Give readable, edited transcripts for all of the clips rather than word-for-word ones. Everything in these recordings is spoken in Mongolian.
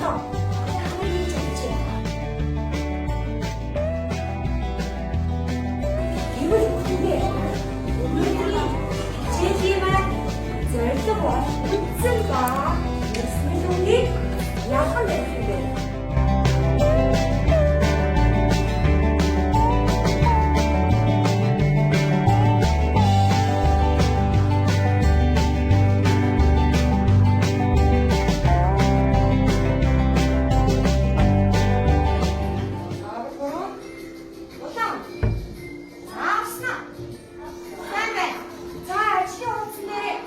болоо? Та нар юу гэж бодож байна? Тэгвэл бүгдээ өнөөдрийн хичээлийн маань зорилго бол үндсэн ба нэгсмэл үгийг ялган барих юм байна. Улаан. За авснаа. Сайн байна. За ажлын хуудсан дээр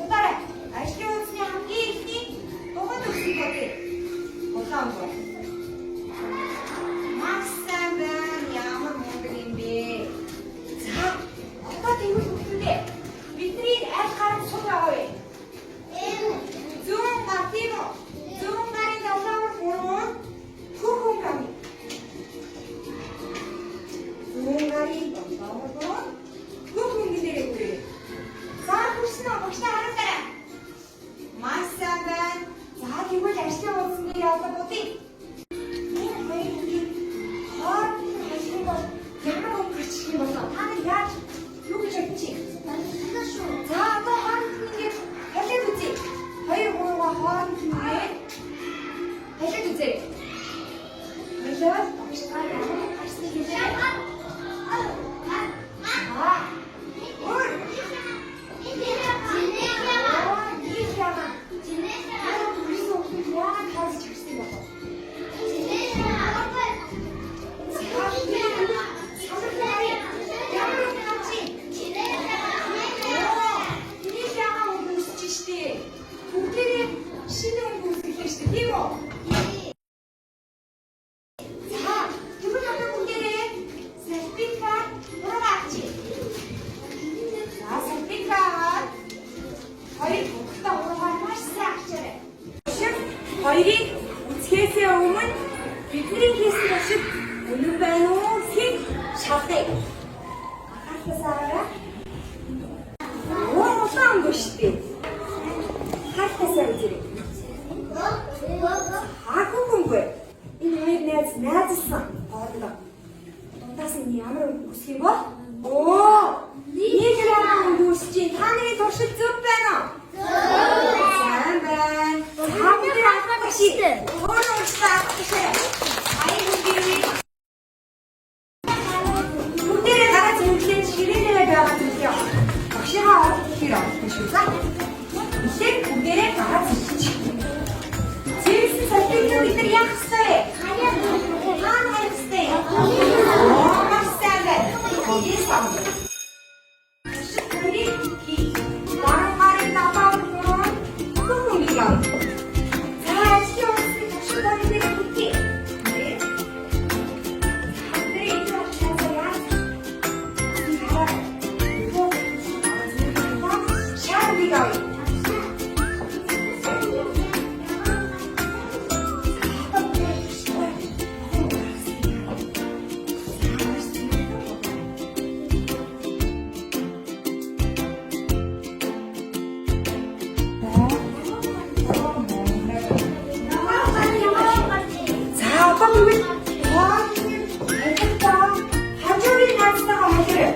удаарай. Ажлын хуудсны хамгийн эхний дугаар төгсгөл бодъё. Улаан гоо. Маш сайн байна. Ямар мундаг юм бэ? За одоо тэгвэл хүүхдүүдээ бидний аль гар сул байгаа вэ? Зүүн гар тийм үү? Зүүн гарын долоовор гурван хөх хүн гамь. Зүүн гарын долоовор гурван хөх хүн гэнэрээ хүрээ. За хүрсэн үү? Багшаа харуулаарай. Маш сайн байна. За тэгвэл ажлын хуудсан дээр одоо будъя. Энэ хоёр хүнийг хооронд нь холих юм бол ямар өнгө гарч ирэх юм болоо? Та нар яаж юу гэж бодож байна? За одоо хооронд нь ингээд холиод үзье. Хоёр гурваа хооронд нь ингээд холиод үзье. Холиод багшгаа ямар өнгө гарсныг хэлээрэй. Аа. Өөр. Аа, нэг яагаад? Яагаад бүрийн өнгөнд яагаад таарч харсан юм болов? Ямар өнгө гарч ийн? Тэрийг яагаад өнгө үсэж штэ. Бүгдээрээ шинэ өнгө үсгэлээ штэ, тийм үү? За, тэгвэл одоо бүгдээрээ салфетка хуруугаа авчи. За, салфетка аваад хоёр бүгдээ хуруугаа маш сайн авчаарай. Туршилт хоёрыг үзэхээсээ өмнө бидний хийсэн туршилт үнэн байна уу гэхийг шалгая. Анхаарлаасаа аваарай. Оо, улаан өнгө шүү дээ. Хартасаа үзээрэй. Хаагүй өнгө. Энэ хоёр найз найзалсан хоорондоо. Дундаас нь ямар өнгө үсэх юм бол? Оо, нэг яахан өнгө үсэж чинь. Та нарын туршилт зөв байна уу? Сайн байна. Та бүхэн албан баши. Өөрөө уншсан албан башаа. Аян хөнгөө. Бүгдээрээ дараа зэмлээд ширээнээрээ байгаа зүйлээ багшийнхаа оролт гэхээр оролтно шүү. За. Эхлээд бүгдээрээ дараа зэмлэж. Зэмлсэн салфеткыг бид нар яах ёстой вэ? Хаана хаях ёстой вэ? Оо, маш сайн байна. Yes. Бүрийг баруун гарын даваа гурван хөх хөнгийг авах. За, ажлын хуудсны туршилт хоёр дээр хүртээ. Бидний энэ туршилтаа яаж шар үгийг авъя. За одоо тэгвэл хооронд холилдоо хажуурын найзтайгаа холиорой.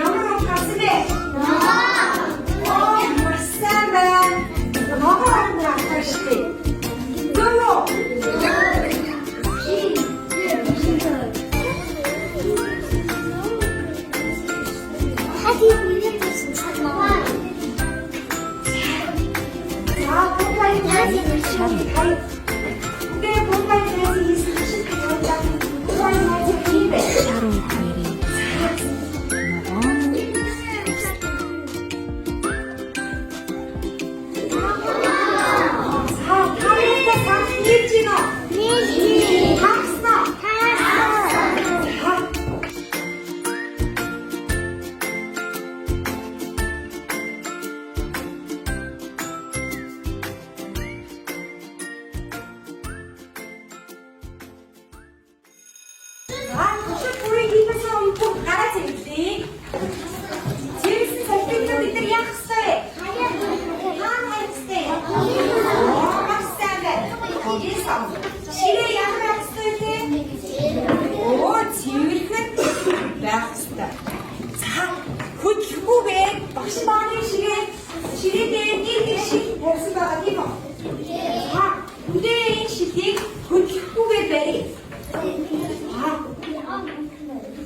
Ямар өнгө гарсан бэ? Оо, маш сайн байна. Ногоон өнгө гарсан шүү дээ. Зөв үү? За, бүгд найз Шар. Бүгдээ бүгд найз хийсэн шиг тавьдаг. Бүгд найз хийвэ. Шар өнгө хоёрын ногоон За, та нартай санал нийлж гинөө? Таарсан уу? За. За, туршилт бүрийн хийхээс өмнө бүх гараа зэмлэе. Зэмлэсэн салфеткыг бид нар яах ёстой вэ? Хаана хаях ёстой вэ? Оо, маш сайн байна.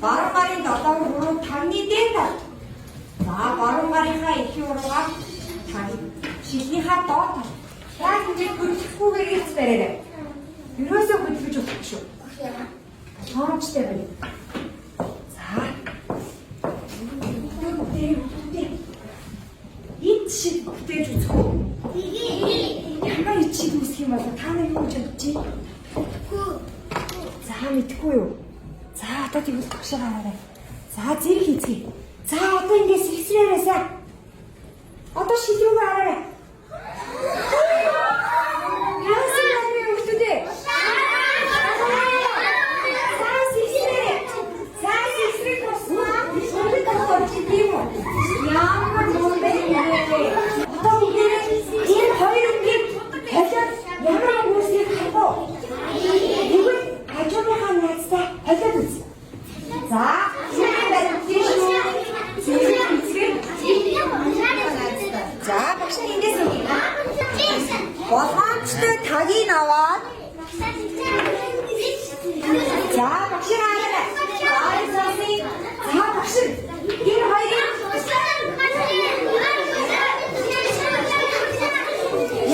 Баруун гарын долоон хуруу тагны дээр тал. За, баруун гарынхаа эхийн хуруугаар таг. Шилнийхаа доод тал. Яг ингэж хөдлөхгүйгээр ирц бариарай. Ерөөсөө хөдлөж болохгүй шүү. Болгоомжтой байна. За. Бүгдээ эд шиг бүтээж үзэх үү? Ямар эд шиг үүсэх юм бол та нар юу гэж бодож байна? За, мэдэхгүй юу? За, одоо тэгвэл багшаа гараарай. За, зэрэг хийцгээе. За, одоо ингэ сэгсрээрээ сайн. Одоо шил рүүгээ хараарай. Яасан бэ хүүхдүүдээ? За, сэгсрээрээ. За, сэгсрэх тусмаа шүлэг болж тийм үү? Ямар мундаг юм бэ? Одоо бүгдээрээ энэ хоёр өнгийг холиод ямар өнгө үүсгийг харах уу? Тэгвэл хажууныхаа найзтай холиод үз. За, зэрэг баримтын шүү. Зэрэг эцгээр. За, багш нь эндээс өгье. Болгоомжтой тагийг аваад за, багш хараарай. За, багш. Энэ хоёрыг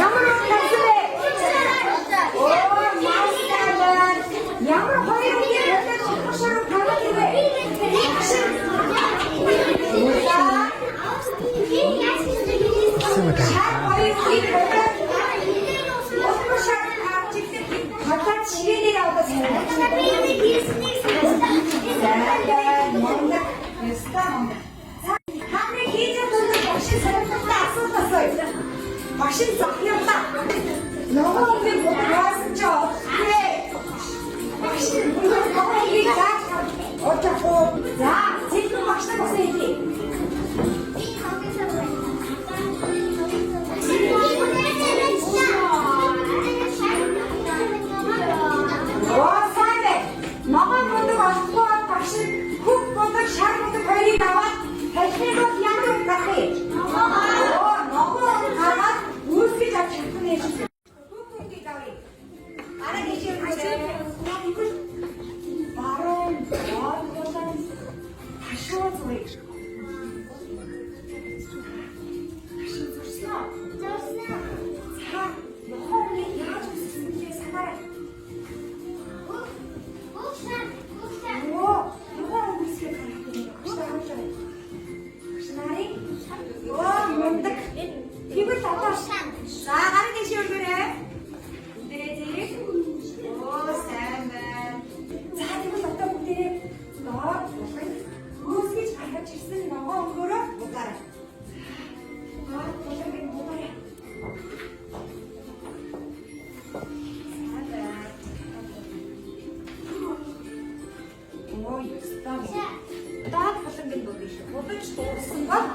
ямар өнгө гарсан бэ? Оо, маш сайн байна. Ямар хоёр өнгийг холиод шарах шарах гараад ирвэ? Багш. Улаан, шар хоёр өнгийг холиод улам шар авч ирэхэд халаад ширээгээр аваад сайн. Сайн байна. Мундаг. Ёстой мундаг. За, та нарын хийж байгаа багшийн сонирхолтой асуулт асууя. Багшийн зохиолаа. Ногоон өнгийг будаг яасан чи олохгүй. Багш ногоон өнгийг зааж олохгүй. За, цэлгэн багштай басан хэлье. Оо, сайн байна. Ногоон будаг олохгүй бол багш хөг будаг, шар будаг хоёрыг аваад холихын бол ямар өнгө гарах вэ? Оо, ногоон өнгө гаргаад үүсгэж авч чадах нь шүү. Хөг өнгийг авъя. Дараа тийш өргөөрэй. Тэгвэл баруун доод булан ташуу зуръя. Ташуу зурсан уу? За, ногоон өнгийг яаж үүсгэсэн гэлээ санаарай. Оо, ногоон өнгө үүсгээд гарах юм. Багш харуулж байгаа. Багш нарыг. Оо, мундаг. Тэгвэл одоо за, гарын тийш өргөөрэй. Бүгдээрээ зэрэг. Оо, сайн байна. За, тэгвэл одоо бүгдээрээ доод булан үүсгэж гаргаж ирсэн ногоон өнгөөрөө будаарай. Доод буланыг будаарай. Сайн байна. Оо, ёстой. Доод буланг нь будна шүү. Будаж дууссан бол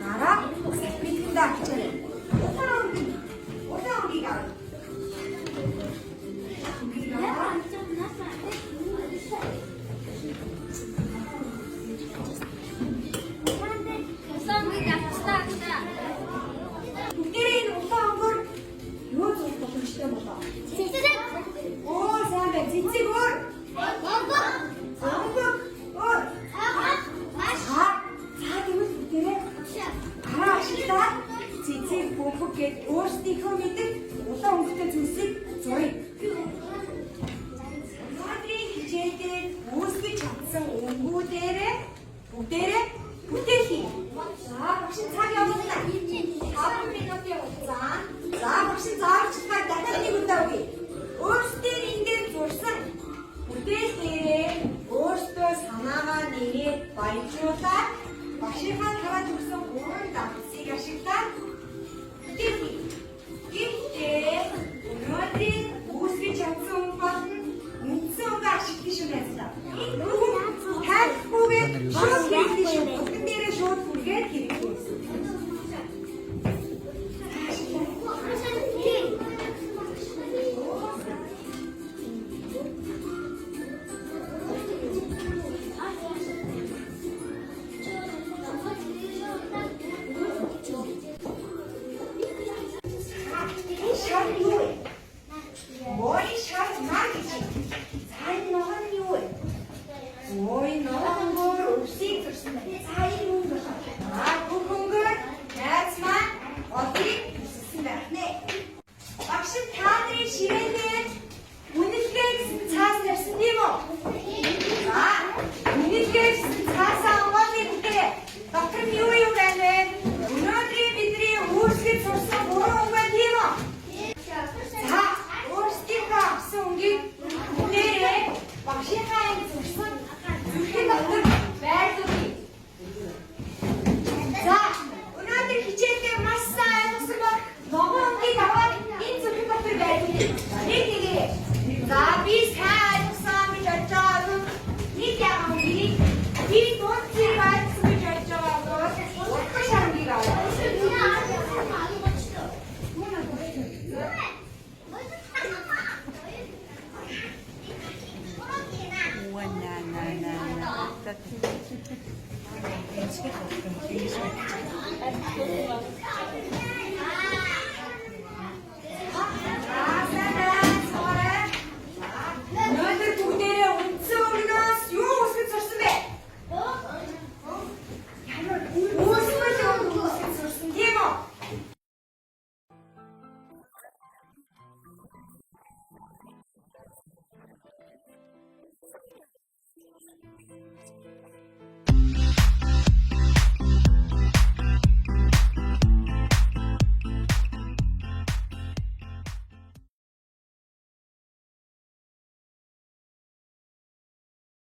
гараа салфеткэндээ авчаарай. Улаан өнгө. Улаан өнгийг авъя. Өнгийг аваад бүгдээрээ энэ улаан өнгөөр юу зурх боломжтой болоо? Оо, сайн байна. Цэцэг өөр. Бөмбөг өөр. За, за, тэгвэл бүгдээрээ гараа ашиглаад цэцэг, бөмбөг гээд өөрсдийнхөө мэдэх улаан өнгөтэй зүйлсийг зуръя. Өнөөдрийн хичээлээр үүсгэж чадсан өнгүүдээрээ бүгдээрээ бүтээл хий. За, багш нь цаг явуулна. 5 минутын хугацаанд. За, багш нь зааварчилгаа дахиад нэг удаа өгье. Өөрсдөө энэ дээр зурсан бүтээл дээрээ өөрсдөө санаагаа нэрээд баяжуулаад багшийнхаа тараад өгсөн гурван дансыг ашиглаад бүтээл хий. Гэхдээ өнөөдрийн үүсгэж чадсан өнгө болон үндсэн өнгө ашиглах шүү найзлаа. Тайлахгүйгээр шууд хэрэглэе шүү. Бүтэн дээрээ шууд хүргээд хэрэглэе.